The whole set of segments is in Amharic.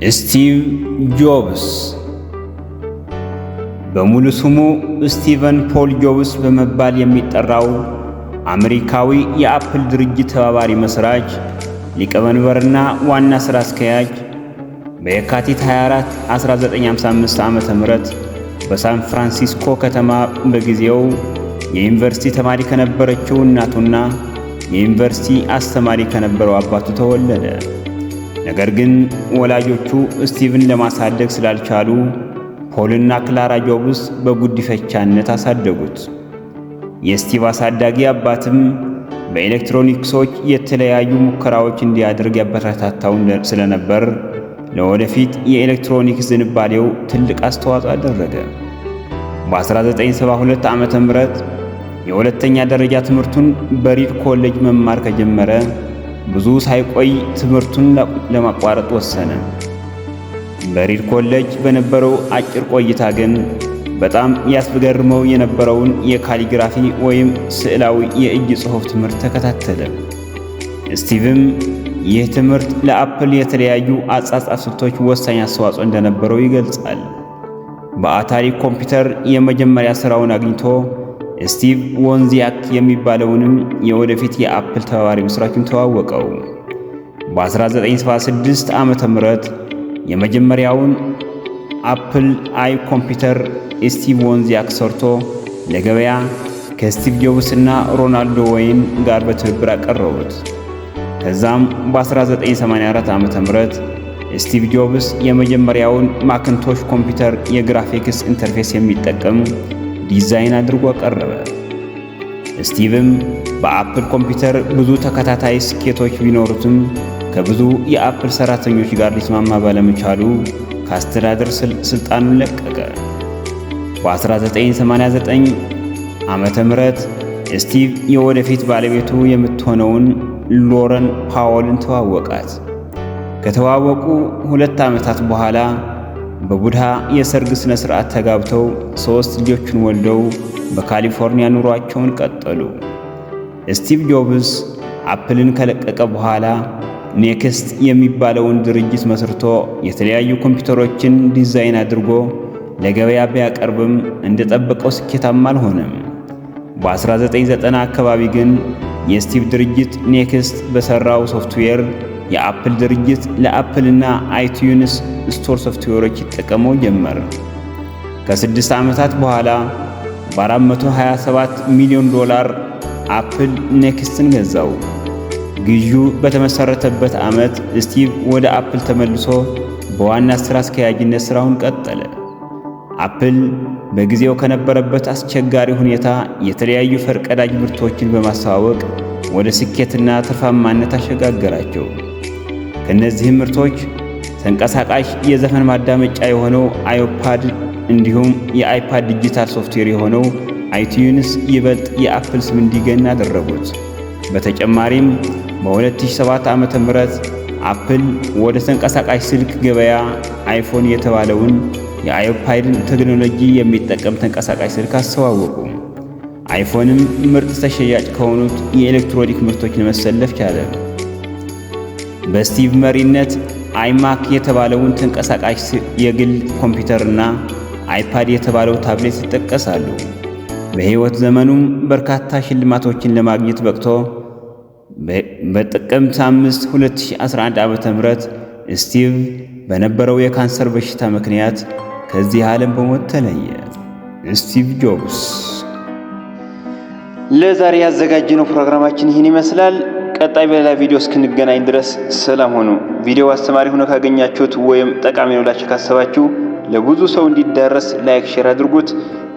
ስቲቭ ጆብስ በሙሉ ስሙ ስቲቨን ፖል ጆብስ በመባል የሚጠራው አሜሪካዊ የአፕል ድርጅት ተባባሪ መስራች፣ ሊቀመንበርና ዋና ሥራ አስኪያጅ በየካቲት 24 1955 ዓ.ም በሳን ፍራንሲስኮ ከተማ በጊዜው የዩኒቨርሲቲ ተማሪ ከነበረችው እናቱና የዩኒቨርሲቲ አስተማሪ ከነበረው አባቱ ተወለደ። ነገር ግን ወላጆቹ ስቲቭን ለማሳደግ ስላልቻሉ ፖልና ክላራ ጆብስ በጉዲፈቻነት አሳደጉት። የስቲቭ አሳዳጊ አባትም በኤሌክትሮኒክሶች የተለያዩ ሙከራዎች እንዲያደርግ ያበረታታው ስለነበር ለወደፊት የኤሌክትሮኒክስ ዝንባሌው ትልቅ አስተዋጽኦ አደረገ። በ1972 ዓ.ም የሁለተኛ ደረጃ ትምህርቱን በሪድ ኮሌጅ መማር ከጀመረ ብዙ ሳይቆይ ትምህርቱን ለማቋረጥ ወሰነ። በሪድ ኮሌጅ በነበረው አጭር ቆይታ ግን በጣም ያስገርመው የነበረውን የ calligraphy ወይም ስዕላዊ የእጅ ጽሑፍ ትምህርት ተከታተለ። ስቲቭም ይህ ትምህርት ለአፕል የተለያዩ አጻጻፍ ስልቶች ወሳኝ አስተዋጽኦ እንደነበረው ይገልጻል። በአታሪ ኮምፒውተር የመጀመሪያ ስራውን አግኝቶ ስቲቭ ዎዝኒያክ የሚባለውንም የወደፊት የአፕል ተባባሪ መስራቹን ተዋወቀው። በ1976 ዓ.ም የመጀመሪያውን አፕል I ኮምፒውተር ስቲቭ ዎዝኒያክ ሰርቶ ለገበያ ከስቲቭ ጆብስ እና ሮናልድ ዌይን ጋር በትብብር አቀረቡት። ከዛም በ1984 ዓ.ም ስቲቭ ጆብስ የመጀመሪያውን ማኪንቶሽ ኮምፒውተር የ graphics interface የሚጠቀም ዲዛይን አድርጎ አቀረበ። ስቲቭም በአፕል ኮምፒውተር ብዙ ተከታታይ ስኬቶች ቢኖሩትም ከብዙ የአፕል ሰራተኞች ጋር ሊስማማ ባለመቻሉ ከአስተዳደር ስልጣኑን ለቀቀ። በ1989 ዓመተ ምህረት ስቲቭ የወደፊት ባለቤቱ የምትሆነውን ሎረን ፓወልን ተዋወቃት። ከተዋወቁ 2 ዓመታት በኋላ በቡድሃ የሰርግ ሥነ ሥርዓት ተጋብተው ሦስት ልጆችን ወልደው በካሊፎርኒያ ኑሯቸውን ቀጠሉ። ስቲቭ ጆብስ አፕልን ከለቀቀ በኋላ ኔክስት የሚባለውን ድርጅት መስርቶ የተለያዩ ኮምፒውተሮችን ዲዛይን አድርጎ ለገበያ ቢያቀርብም እንደጠበቀው ስኬታማ አልሆነም። በ1990 አካባቢ ግን የስቲቭ ድርጅት ኔክስት በሰራው ሶፍትዌር የአፕል ድርጅት ለአፕልና iTunes Store ሶፍትዌሮች ይጠቀመው ጀመር። ከ6 ዓመታት በኋላ በ427 ሚሊዮን ዶላር አፕል ኔክስትን ገዛው። ግዢው በተመሰረተበት ዓመት ስቲቭ ወደ አፕል ተመልሶ በዋና ሥራ አስኪያጅነት ሥራውን ቀጠለ። አፕል በጊዜው ከነበረበት አስቸጋሪ ሁኔታ የተለያዩ ፈርቀዳጅ ምርቶችን በማስተዋወቅ ወደ ስኬትና ትርፋማነት አሸጋገራቸው። ከእነዚህም ምርቶች ተንቀሳቃሽ የዘፈን ማዳመጫ የሆነው iPod እንዲሁም የ iPad digital software የሆነው iTunes ይበልጥ የአፕል ስም እንዲገን አደረጉት። በተጨማሪም በ2007 ዓ.ም አፕል ወደ ተንቀሳቃሽ ስልክ ገበያ አይፎን የተባለውን የ iPad ን ቴክኖሎጂ የሚጠቀም ተንቀሳቃሽ ስልክ አስተዋወቁ። አይፎንም ምርጥ ተሸያጭ ከሆኑት የኤሌክትሮኒክ ምርቶች ለመሰለፍ ቻለ። በስቲቭ መሪነት አይማክ የተባለውን ተንቀሳቃሽ የግል ኮምፒውተርና አይፓድ የተባለው ታብሌት ይጠቀሳሉ። በሕይወት ዘመኑም በርካታ ሽልማቶችን ለማግኘት በቅቶ በጥቅምት 5 2011 ዓ.ም ስቲቭ በነበረው የካንሰር በሽታ ምክንያት ከዚህ ዓለም በሞት ተለየ። ስቲቭ ጆብስ። ለዛሬ ያዘጋጀነው ፕሮግራማችን ይህን ይመስላል። ቀጣይ በሌላ ቪዲዮ እስክንገናኝ ድረስ ሰላም ሁኑ። ቪዲዮው አስተማሪ ሆኖ ካገኛችሁት ወይም ጠቃሚ ነው ብላችሁ ካሰባችሁ ለብዙ ሰው እንዲዳረስ like፣ share አድርጉት።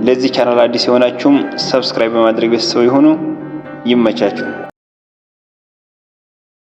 ለዚህ ቻናል አዲስ የሆናችሁም subscribe በማድረግ ቤተሰብ ይሁኑ። ይመቻችሁ።